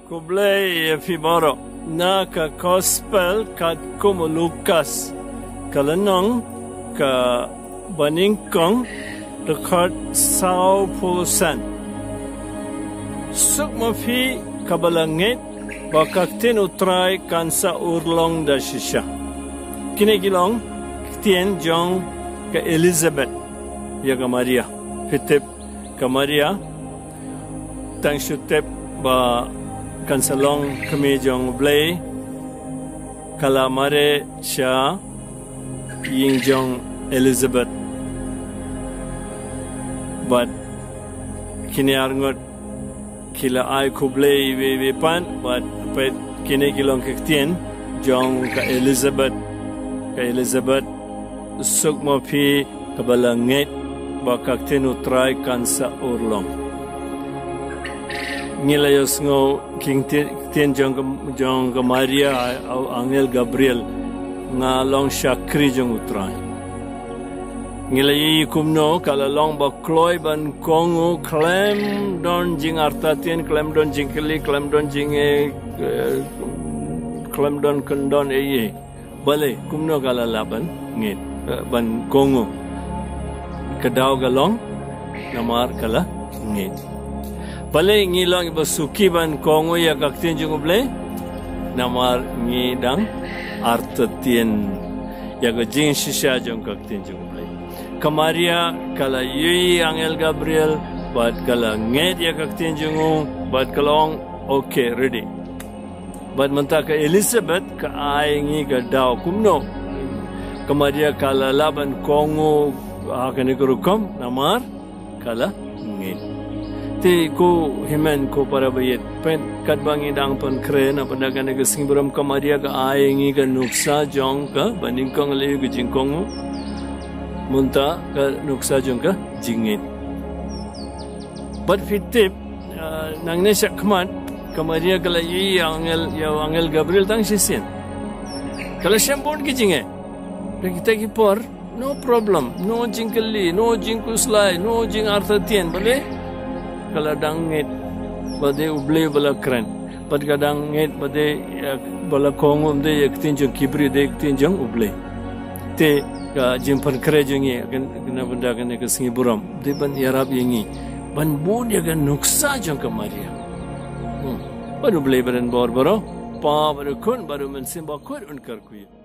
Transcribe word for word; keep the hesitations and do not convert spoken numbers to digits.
Khublei ïa phi baroh. Na ka Gospel katkum u Lukas, ka lynnong kaba nyngkong, dkhot sawphew san. Suk ma phi kaba la ngeit, ba ka ktien U Trai kan sa urlong da shisha. Kine ki long ki ktien jong ka Elizabeth ïa ka Maria. Phi tip, ka Maria, tang shu tip ba kan sa long kmie jong U Blei, ka la mareh sha ïing jong Elizabeth. Bad kine arngut ki la ai khublei iwei iwei pat, bad peit kine ki long ki ktien jong ka Elizabeth. Ka Elizabeth, suk ma phi kaba la ngeit ba ka ktien U Trai kan sa urlong. Ngi la ïohsngew ki ktien, ktien jong ka, jong ka Maria ha u angel Gabriel, nga long shakri jong U Trai. Ngi la ïohi kumno ka la long ba kloi ban kohnguh khlem don jingartatien, khlem don jingkylli, khlem don jing, eh, khlem don kyndon ei ei. Balei, kumno ka la lah ban ngeit, eh, ban kohnguh? Ka daw ka long namar ka la ngeit. Balei ngi long iba suki ban kohnguh ïa ka ktien jong U Blei? Namar ngi dang artatien ïa ka jingshisha jong ka ktien jong U Blei. Ka Maria ka la ïohi angel Gabriel, bad ka la ngeit ïa ka ktien jong u, bad ka la ong, okay, ready. Bad mynta ka Elizabeth ka ai ngi ka daw kumno. Ka Maria ka la lah ban kohnguh ha kane ka rukom, namar ka la ngeit. Te ko hynmen ko para baieit, peit katba ngi dang pynkhreh na bynta kane ka sngi burom, ka Maria ka ai ngi ka nuksa jong kaba nyngkong, lei ka jingkohnguh. Mynta ka nuksa jong ka jingngeit. Bad phi tip, ah, nangne shakhmat, ka Maria ka la ïohi ïa u angel, ïa u angel Gabriel tang shisien. Ka la shem bun ki jingeh. Te kita ki por, no problem, no jingkylli, no jingkhuslai, no jingartatien, balei? Ka la dang ngeit ba dei U Blei ba la kren. Bad ka dang ngeit ba dei, eh, ba la kohnguh ym dei ïa ka ktien jong ki briew, dei ka ktien jong U Blei. Te ka jingpynkhreh jong ngi, kan, na bynta kane ka sngi burom, dei ban ïarap ïa ngi ban bud ïa ka nuksa jong ka Maria. Hmm. Bad U Blei ba don bor baroh, Kpa bad U Khun bad U Mynsiem Bakhuid un kyrkhu ïa